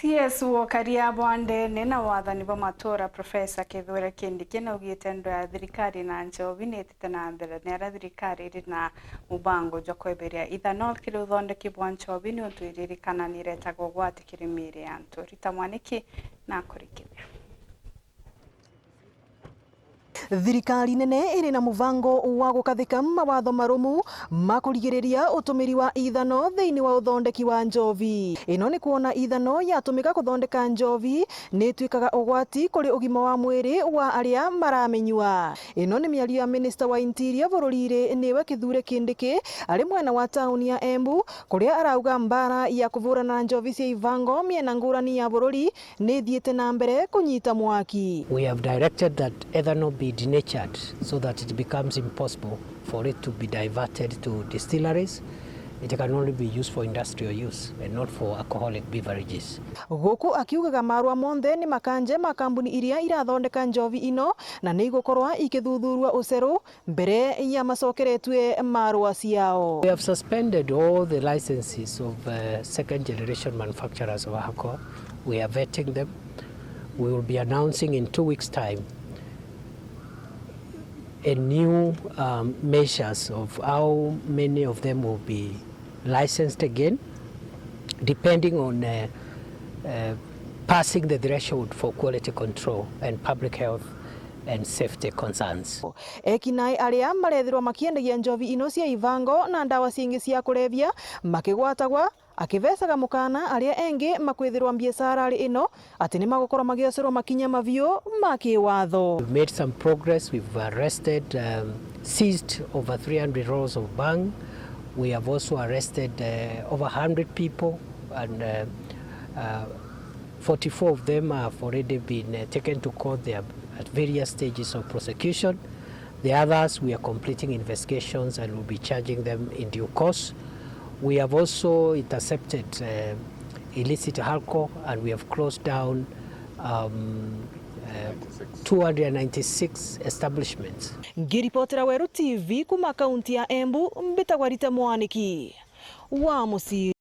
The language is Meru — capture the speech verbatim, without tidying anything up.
C S wa ukaria bwa ndene na wathani bwa matura, Professor Kithure Kindiki, naugite ndoa ya thirikari na njobi ni itite na mbere, ni aria thirikari iri na mubango jwa kweberia ethanol kiri uthondeki bwa njobi, niuntu iririkana ni iretaga ugwati kiri miiri ya antu. Rita Mwaniki na kurikithia. Thirikari nene iri na mubango wa gukathika mawatho marumu ma kurigiriria utumiri wa ithano thiini wa uthondeki wa njobi. Ino ni kwona ithano yatumika kuthondeka njobi ni itwikaga ugwati kuri ugima wa mwiri wa aria maraminyua. Ino ni miario ya Minister wa Interior bururi-ri niwe Kithure Kindiki, ari mwena wa tauni ya Embu, kuria arauga mbara ya kuvurana na njobi cia ibango miena ngurani ya bururi ni ithiite na mbere kunyita mwaki. We have directed that ethanol be denatured so that it becomes impossible for it to be diverted to distilleries. It can only be used for industrial use and not for alcoholic beverages. Guku akiugaga marua monthe ni makanje ma kambuni iria irathondeka njobi ino, na ni igukorwa ikithuthurua uceru mbere ya macokeretue marua ciao. We have suspended all the licenses of, uh, second generation manufacturers of alcohol. We are vetting them. We will be announcing in two weeks' time a new, um, measures of how many of them will be licensed again, depending on, uh, uh, passing the threshold for quality control and public health and safety concerns. Eki nai aria marethirwa makiendagia njobi ino cia ibango na ndawa cingi cia kurebia makigwatagwa, akibecaga mukana aria engi makwithirwa mbiacarari ino ati ni magukorwa magiocerwa makinya mabiu ma kiwatho. We've made some progress. We've arrested, um, seized over three hundred rolls of bhang. We have also arrested, uh, over a hundred people, and, uh, uh, forty-four of them have already been, uh, taken to court. They are at various stages of prosecution. The others, we are completing investigations and will be charging them in due course. We have also intercepted, uh, illicit alcohol, and we have closed down, um, uh, two hundred ninety-six establishments. Ngiripotera Weru T V kuma kaunti ya Embu, mbitagwa Rita Mwaniki wa Mucii.